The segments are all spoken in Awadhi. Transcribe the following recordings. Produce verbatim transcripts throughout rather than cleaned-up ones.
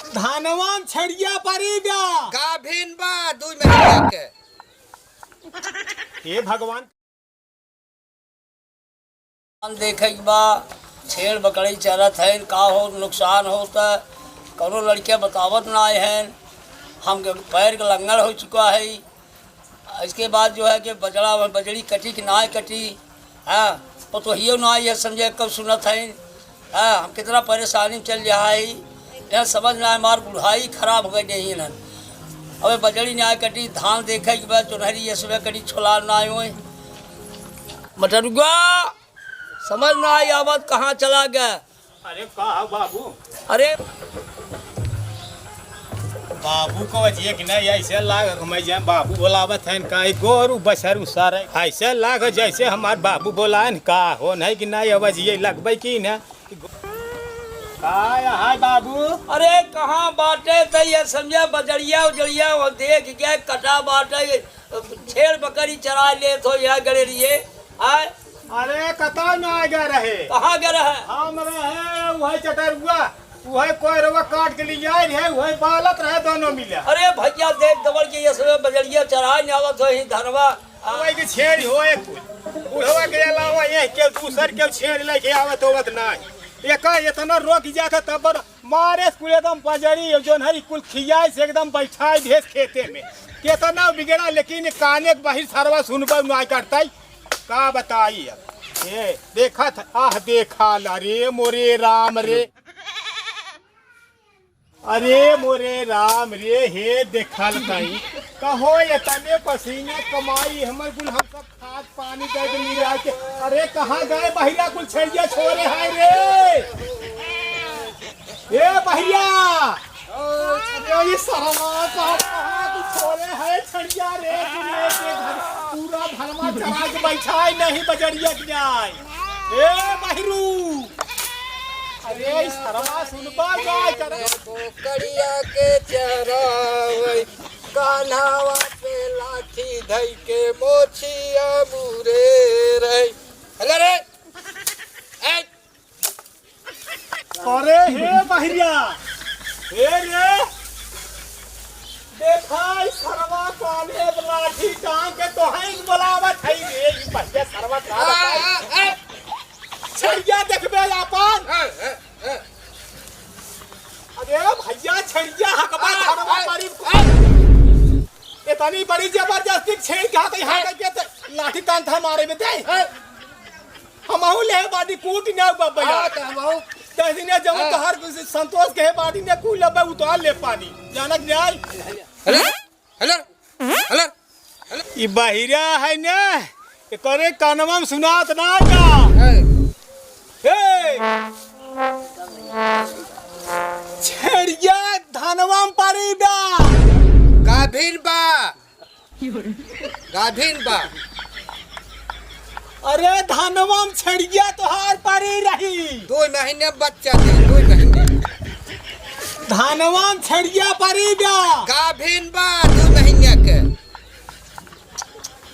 धानवा में छेड़िया परी बा। गाभिन बा, दुइ महीना के। हे भगवान। हम देखे के बा, छेड़ बकरी चरत हैं, का हो नुकसान होता, कौनो लड़के बतावत ना आए हैं। हम के पैर के लंगड़ हो चुका है। इसके बाद जो है कि बजड़ा, बजड़ी कटी कि ना कटी, हाँ, पतोहियो ना आई है समझे, कब सुनत है, हाँ, हम कितना परेशानी में चल रहा है, यह समझ ना है, हमार बुढ़ाई खराब हो गई नहीं है। अबे बजड़ी ना कटी, धान देखे के बाद चुनहरी ये सुबह कटी छोला ना आए हुए। मटरुआ, समझ ना आई आवत कहाँ चला गया। अरे का है बाबू? अरे बाबू को बचिए कि नहीं, ऐसे लाग घुमाई जाए, बाबू बोलावत हैं का, ई गोरू बछरू सारे ऐसे लाग जैसे हमार बाबू बोलाए न का हो, नहीं कि नहीं, अब ये लगबे की ना। का है बाबू? अरे कहाँ बाटे त ये समझा बजरिया उजरिया वो देख के कटा बाटे, छेड़ बकरी चरा लेत हो यह गड़ेरिए। आय? अरे, कतौ ना गए रहे। कहाँ गए रहे? हम रहे, वही चटरुआ, वही कोयरवा काट के ले आए रहे, वही बालत रहे दोनों मिले। अरे भैया, देख दबड़ के ये सब बजरिया चढ़ाए न आवत हो ही धनवा। वही के छेड़ हो एक कुल। बुढ़वा के अलावा ये के दूसर के छेड़ लेके आवत होवत ना। एका इतना रोक जाता तब मारे कुल एकदम बजरी, जौन हरी कुल खियाए से एकदम बैठाए भेस खेते में। केतना बिगड़ा, लेकिन काने के बाहिर सरवा सुनबे नाय करतई। का बताई अब? ए, देखत, आह, देखा ल, अरे मोरे राम रे। अरे मोरे राम रे, हे देखा ल ताई। कहो, एतने पसीना कमाई, हमर कुल हम सब खाद पानी दे दे मिला के। अरे कहाँ गए बहिरा कुल छेड़िया छोरे हाय रे? ए बहिरा! अरे ये सरवा का कहाँ कुल छोरे है छेड़िया रे? तू लेके घर पूरा धनवा चरा के बैठा है नहीं बजरिया के जाए। ए बहिरू! अरे ई सरवा सुनबा जाए करे। बोकड़िया के चरावै, कान्हावा पे लाठी धई के मोछिया मुरे रही। हेलो रे, ए! अरे हे बहिरिया, हे रे, देखा ई सरवा कान्हे पे लाठी टांग के तोहई बोलावत है रे, ई बहिरिया सरवा का आ, बताई? आ, आ। छेड़िया देखबे आपन। ए, ए, ए। अरे भैया, छेड़िया हकबा आ, धरवा आ, मारी। आ। इतनी बड़ी जबरदस्ती छेड़ के हाथ यहाँ आ। करके ते लाठी तान था मारे में दे। आ। हमहू ले बाटी कूट ने बाबा यार। आ, तो हमहू। तहसीने जब आ। तोहर संतोष के बाटी ने कूल लेबे उतार ले पानी। जानत जाय। Hello, hello, hello. ई बहिरा है ने, एकरे कानवा में सुनात ना का? है। हे! छेड़िया धनवा में परी बा। गाभिन बा। गाभिन बा। अरे धनवा में छेड़िया तोहार परी रही। दो महीने बच्चा दे, दो महीने। धनवा में छेड़िया परी बा। गाभिन बा, दो महीने के।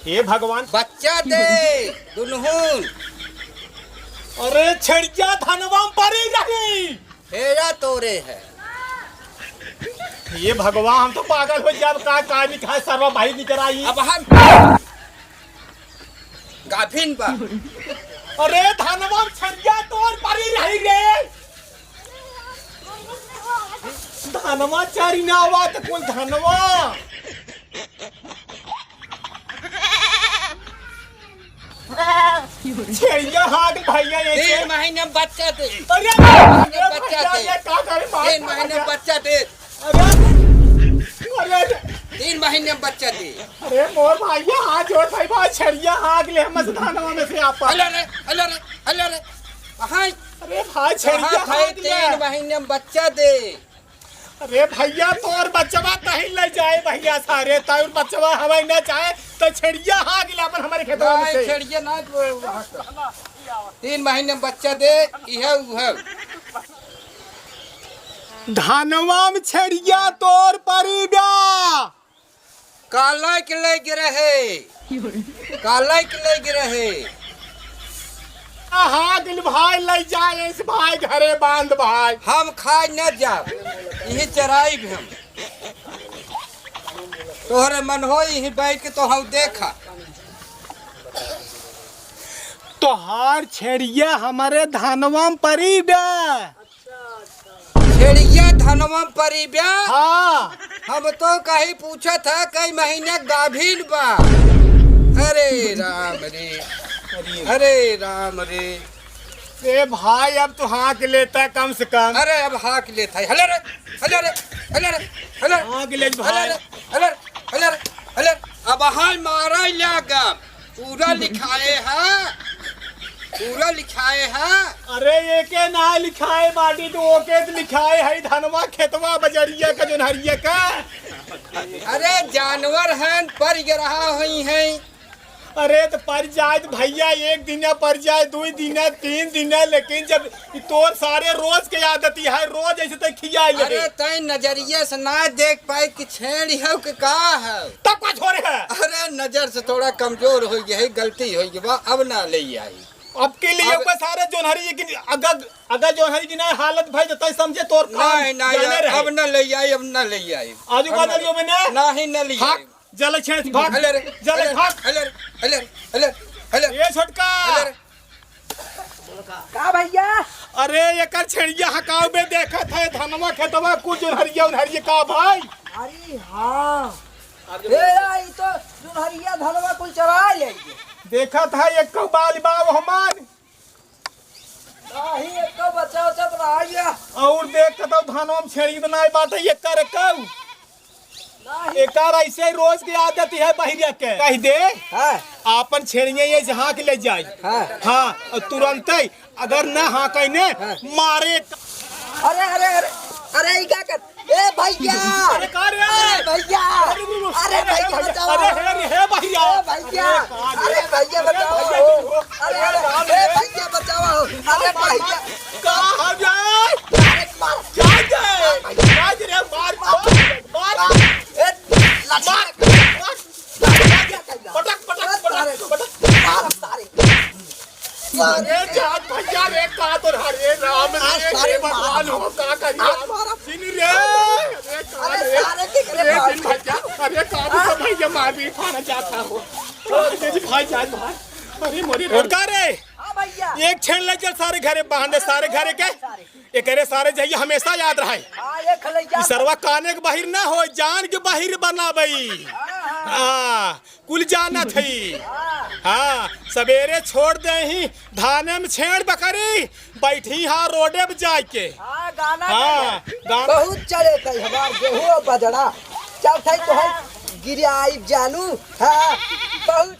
हे भगवान। बच्चा दे, दुनहुन। अरे छेड़िया धनवा में परी रही। हेरा तोरे है। हे भगवान, हम तो पागल हो जाब, का, का नहीं कहा, सरवा भाई निकल आई। अब हम गाभिन बा। अरे धनवा में छेड़िया तोर परी रही रे। धनवा चारी ना आवा तो कुल धनवा। छेड़िया हाथ भैया ये तीन महीने में बच्चा दे। अरे, तीन महीने में अरे बच्चा भैया, दे। ये का करे बात तीन महीने में बच्चा दे। अरे, अरे, अरे। तीन महीने में बच्चा दे। अरे मोर भैया, हाथ जोड़ भाई, भाई, छेड़िया हाथ ले, हम धानवा में से आपा। हेलो रे, हेलो रे, हेलो रे। हाय। अरे भाई, छेड़िया हाथ ले। तीन महीने में बच्चा दे। अरे भैया, तोर बच्चवा कहीं ले जाए भैया, सारे तोर बच्चवा हवाई ना जाए तो छेड़िया हाग ले अपन हमारे खेतवा में नहीं, से। छेड़िया ना, तो तीन महीने में बच्चा दे, इहे उहे। धनवा में छेड़िया तोर परी बा। काला के ले गे रहे, काला के ले गे रहे। हाँ, दिल भाई ले जाए इस भाई घरे बांध भाई। हम खाए न जाब। यही चराई भी हम। तोहरे मन हो, यही बैठ के तो हम देखा। तोहार छेड़िया हमरे धनवा में परी बा। छेड़िया धनवा में परी बा? हाँ। हम तो कहीं पूछत है, कई महीने गाभिन बा। अरे राम रे, अरे राम रे। ए भाई, अब तो हाँक लेता कम से कम। अरे अब हाँक लेता है। हले रे, हले रे, हले रे, हले रे। हाँक ले भाई। हले रे, हले रे, हले रे, हले रे। अब हाय मारा लागा। पूरा लिखाए है, पूरा लिखाए है। अरे एके ना लिखाए बाटी तो ओके तो लिखाए है, धनवा खेतवा बजरिया का जोनहरिया का। अरे जानवर हैं, पर गिरहा हुई हैं। अरे तो पर जाए तो भैया, एक दिन पर जाए, दो दिन, तीन दिन, लेकिन जब ई तोर सारे रोज के आदत ही है, रोज ऐसे तो खिया ले। अरे तय नजरिया से ना देख पाए कि छेड़ी हो कि का है। तब का छोरे है? अरे नजर से थोड़ा कमजोर हो गया है, गलती हो गई बा, अब ना ले आई। अब के लिए अब वो सारे जोनहरी की अगर, अगर जोनहरी की ना हालत भाई तो तय समझे तोर काम नहीं, नहीं, जाने रहे। अब ना ले आई, अब ना ले आई। आजू अब ना बाजू ले में ना? नहीं, ना ले हाँ। आई। जल छेड़ भाग। हले रे, जल हले रे, भाग। हले रे, हले रे, हले रे, हले रे। ए छोटका। हले रे। का भैया? अरे एकर छेड़िया हकाव में देखत है, धनवा खेतवा कुछ जोनहरिया उनहरिया का भाई? अरे हाँ। ए, ई तो जोनहरिया धनवा कुल चरा ले। देखत है एक कौ बाल बाव हमार। नाही, एको बच्चा उच्चा तो नाही है। और देख, कतौ धानवा में छेड़ी तो नाही बाटे, ये कर कऊ। नाही। एकर ऐसे रोज के आदत है बहिरिया के। कह दे, हाँ। आपन छेड़िया ये जहाँ के ले जाए। हाँ। हाँ, और तुरंत ही, अगर ना हाँ कहने, हाँ। मारे। अरे, अरे, अरे, अरे, ई का कर? ए भैया! अरे का रे? अरे भैया! अरे, अरे, अरे, अरे भैया, भैया, बचाओ! अरे, अरे, हे भैया! ए भैया! अरे का रे? अरे भैया, अरे बचाओ! भैया, अरे, अरे, अरे, ए भैया, बचाओ! अरे भैया! का हो जाए? अरे मार! क्या जाए? भैया! क्या रे? मार, मार, मार! मार! ए, लाठी मार! मार! लाठी मार! पटक, पटक, अरे पटक, सारे! पटक! मार सारे! अरे जान भैया रे, का तो हरे राम रे, आज सारे हे भगवान मारा। हो, का करी आज आज? मारा। जिन रे, अरे का अरे रे? सारे के करे अरे मार। जिन भैया, अरे का तो सब भैया मार भी खाना चाहता हो। अरे जी भाई जान भाई, अरे मोरे और राम। का रे? हाँ भैया। एक छेड़ ले चल सारे घरे बांधे, सारे घरे के। सारे। एकरे सारे जइया हमेशा याद रहे। हाँ, ये खलैया। ई सरवा काने के बाहिर ना हो, जान के बाहिर बनाबई। हाँ, हाँ। हाँ। कुल जानत हई। हाँ। हाँ, सबेरे छोड़ देही, धाने में छेड़ बकरी, बैठी हाँ रोडे पे जाइके। हाँ, गाना हाँ, गाना। गाना। बहुत चले थे हमार गेहूं और बजड़ा। चल थे तो हम गिराई जानू। हाँ, बहुत।